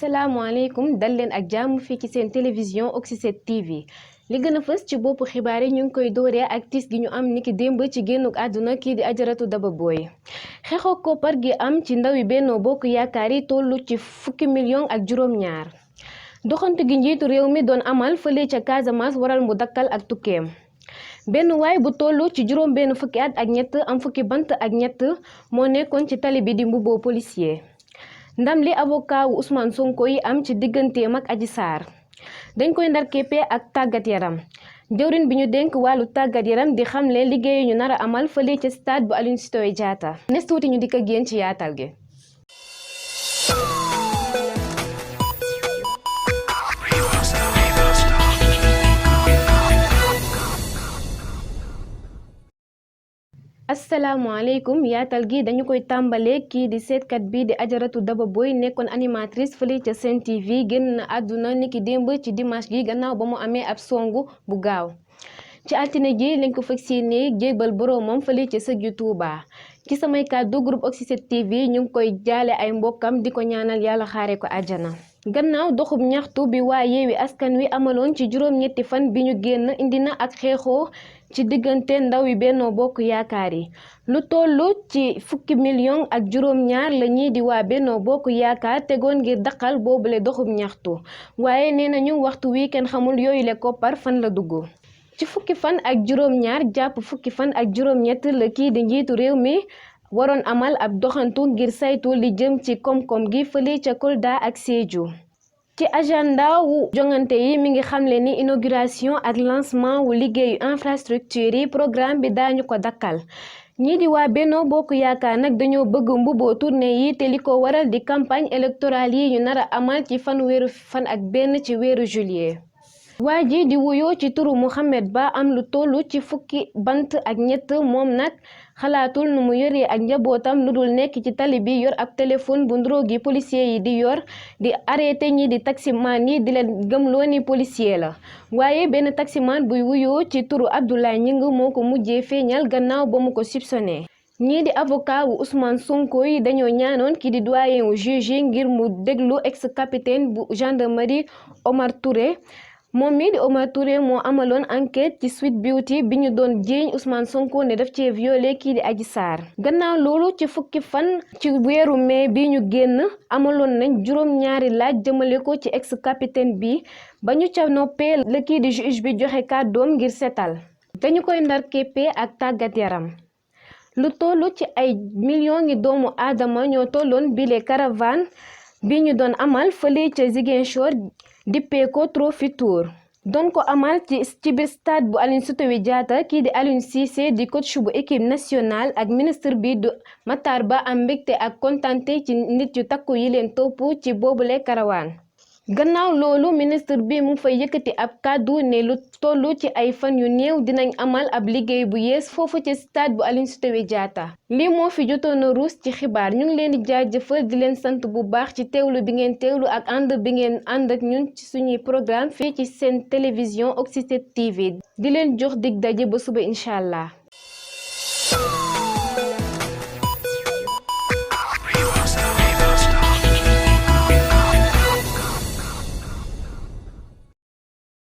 asalaamaaleykum dal leen ak jàmm fii ci seen télévision Oxy7 TV li gën a fës ci boppu xibaar yi ñu ngi koy dooree ak tiis gi ñu am niki démb ci génnuk àdduna kii di Ajaratu Daba Boye xeexoo koppar gi am ci ndawi Benno Bokk Yaakaar yi tollu ci fukki million ak juróom-ñaar doxantu gi njiitu réew mi doon amal fële ca Casamance waral mu dakkal ak tukkeem benn waay bu tollu ci juróom benn fukki at ak ñett am fukki bant ak ñett moo nekkoon ci tali bi di mbubboo policier ndam li avocat wu Ousmane Sonko yi am ci digganteem ak Adji Sarr dañ koy ndar képpee ak tàggat yaram jëwriñ bi ñu dénk wàllu tàggat yaram di xamle liggéeyu ñu nar a amal fële ca stade bu Aline Sitoé Diatta nes tuuti ñu dikk ak yéen ci yaatal gi. asalaamaaleykum yaatal gi dañu koy tàmbalee kii di seetkat bi di Ajaratu Daba Boye nekkoon animatrice fële ca Sen TV génn na àdduna niki démb ci dimanche gi gannaaw ba mu amee ab songu bu gaaw ci altine ji lañ ko fas yéenee jébbal boroomam fële ca sëg yu Tuuba ci samay kàddu groupe Oxy7 TV ñu ngi koy jaale ay mbokkam di ko ñaanal yàlla xaare ko àjjana. gannaaw doxub ñaxtu bi waa Yewwi Askan Wi amaloon ci juróom-ñetti fan bi ñu génn indi na ak xeexoo ci diggante ndaw yi Benno Bokk Yaakaar yi lu tollu ci fukki million ak juróom-ñaar la ñii di waa Benno Bokk Yaakaar tegoon ngir daqal boobule doxub ñaxtu waaye nee nañu waxtu wi kenn xamul yooyu le koppar fan la dugg. ci fukki fan ak juróom-ñaar jàpp fukki fan ak juróom-ñett la kii di njiitu réew mi waroon amal ab doxantu ngir saytu li jëm ci koom-koom gi fële ca Kolda ak Sédhiou. ci agenda wu jongante yi mi ngi xamle ni inauguration ak lancement wu liggéeyu infrastructure yi programme bi daañu ko dakkal ñii di waa Benno Bokk Yaakaar nag dañoo bëgg mbubboo tournée yi te li ko waral di campagne électorale yi ñu nar a amal ci fanweeri fan ak benn ci weeru juillet. waa ji di wuyoo ci turu Mouhamed Ba am lu tollu ci fukki bant ak ñett moom nag xalaatul nu mu yoree ak njabootam lu dul nekk ci tali bi yor ab téléphone bu ndróog gi policier yi di yor di arrêté ñi di taximan yi di leen gëmloo ni policier la waaye benn taximan buy wuyoo ci turu Abdoulaye Ñing moo ko mujjee feeñal gannaaw ba mu ko soupçonné. ñii di avocat wu Ousmane Sonko yi dañoo ñaanoon ki di doyen wu juge ngir mu déglu ex capitaine bu gendarmerie Omar Touré. moom mii di Omar Touré moo amaloon enquête ci Sweet Beauty bi ñu doon jiiñ Ousmane Sonko ne daf cee violé kii di Adji Sarr gannaaw loolu ci fukki fan ci weeru mai bi ñu génn amaloon nañ juróom-ñaari laaj jëmale ko ci ex capitaine bi ba ñu ca noppee la kii di juge bi joxe kàddoom ngir setal dañu koy ndar képpee ak tàggat yaram lu tollu ci ay millions ngi doomu aadama ñoo tolloon bile caravane bi ñu doon amal fële ca Ziguinchor dippee ko Trophy Tour doon ko amal ci biir stade bu Aline Sitoé Diatta kii di Aliou Cissé di coach bu équipe nationale ak ministre bi du Matar Ba am mbégte ak kontante ci nit yu takku yi leen topp ci boobule karawaan gannaaw loolu ministre bi mu fay yëkkati ab kàddu ne lu tollu ci ay fan yu néew dinañ amal ab liggéey bu yees foofu ci stade bu Aline Sitoé Diatta lii moo fi jotoon a ruus ci xibaar ñu ngi leen di jaajëfal di leen sant bu baax ci teewlu bi ngeen teewlu ak ànd bi ngeen ànd ak ñun ci suñuy programme fii ci seen télévision Oxy7 TV di leen jox dig daje ba suba incha allah.